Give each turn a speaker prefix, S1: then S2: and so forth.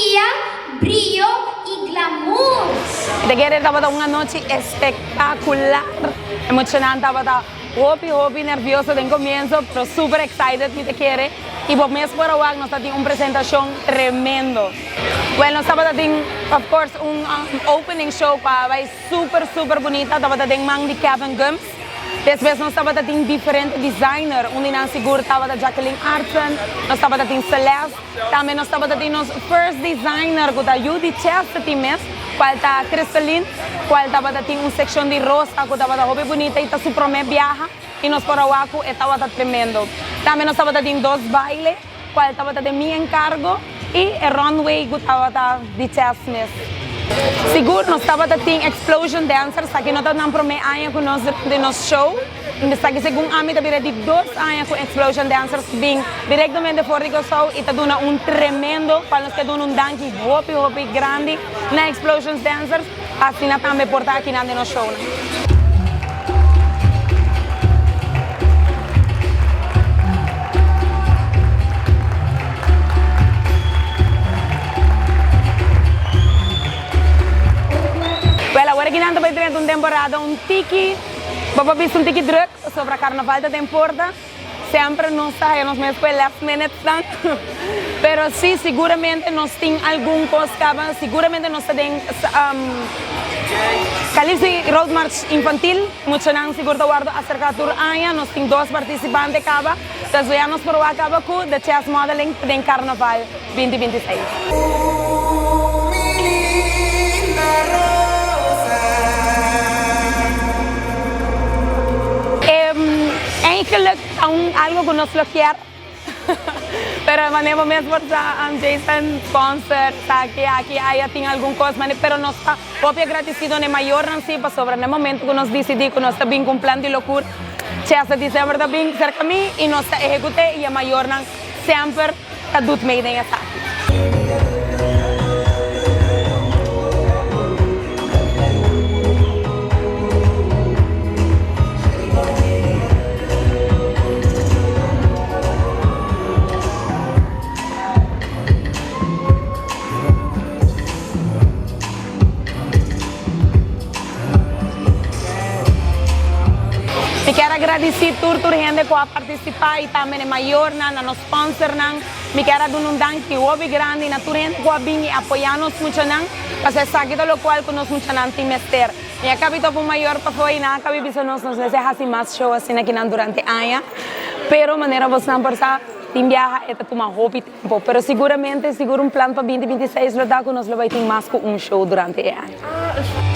S1: Energia, briyo y glamour.
S2: Mi ta kere tabata un anochi espectacular. Emocionante tabata hopi hopi nervioso den comienzo pero super excited mi ta kere y bo mes por a wak nos ta tin un presentacion tremendo. Well nos tabata tin of course un opening show cu a bay super super bunita tabata den man di Kevin Gumbs. Despues nos tabata tin diferente designer un di nan sigur tabata Jacqueline Artsen, nos tabata tin Celeste. Tambe nos tabata tin nos first designer cu ta yu di Chastity mes, cual ta Crystalline, cual tabata tin un seccion di rosa cu tabata hopi bunita y ta su prome biaha y nos por a wak cu e tabata tremendo. Tambe nos tabata tin dos baile cual tabata den mi encargo y e runway cu tabata di Chas mes. Sigur nos tabata tin explosion dancers, aki no ta nan prome aña cu nos den nos show. Esaki segun ami ta bira di dos aña ku Explosion Dancers bin direktamente for di Kòrsou i ta duna un tremendo kual nos ke duna un danki hopi hopi grandi na Explosions Dancers pa asina tambe por ta akinan den nos shownan. Wèl awor akinan ta bai drenta un temporada un tiki. Bo por bisa un tiki druk pasobra carnaval ta den porta. Semper nos ta haya nos mes cu e last minutes nan. Pero si, siguramente nos tin algun cos caba. Siguramente nos ta den Calypso Road March Infantil. Muchanan sigur ta wordo acerca tur aña. Nos tin dos participante caba. Entonces ya nos por wak caba cu The Chess Modeling ta den Carnaval 2026. Eigenlijk ta un algo cu nos lo kier, pero manera bo mes por sa Jason sponsor ta aki aki aya tin algun cos mane pero nos ta hopi agradecido n'e mayornan si pasobra n'e momento cu nos dicidi cu nos ta bin cu un plan di locura Chester December ta bin cerca mi y nos ta ehecute y e mayornan semper ta doet mee den esaki. Mi kier a gradisí tur tur hende ku a partisipá i tambe na e mayornan, na nos sponsornan. Mi kier a duna un danki hopi grandi na tur hende ku a bin i apoyá nos muchanan, pasobra esaki ta lokual ku nos muchanan tin mester. Mi a kabi topa un mayor pafó i nan a kabi bisa nos, nos mester hasi mas show asina kinan durante aña. Pero manera bosnan por sa, tin biaha e ta tuma hopi tempu. Pero siguramente, sigur un plan pa 2026 lo ta ku nos lo bai tin mas ku un show durante e aña.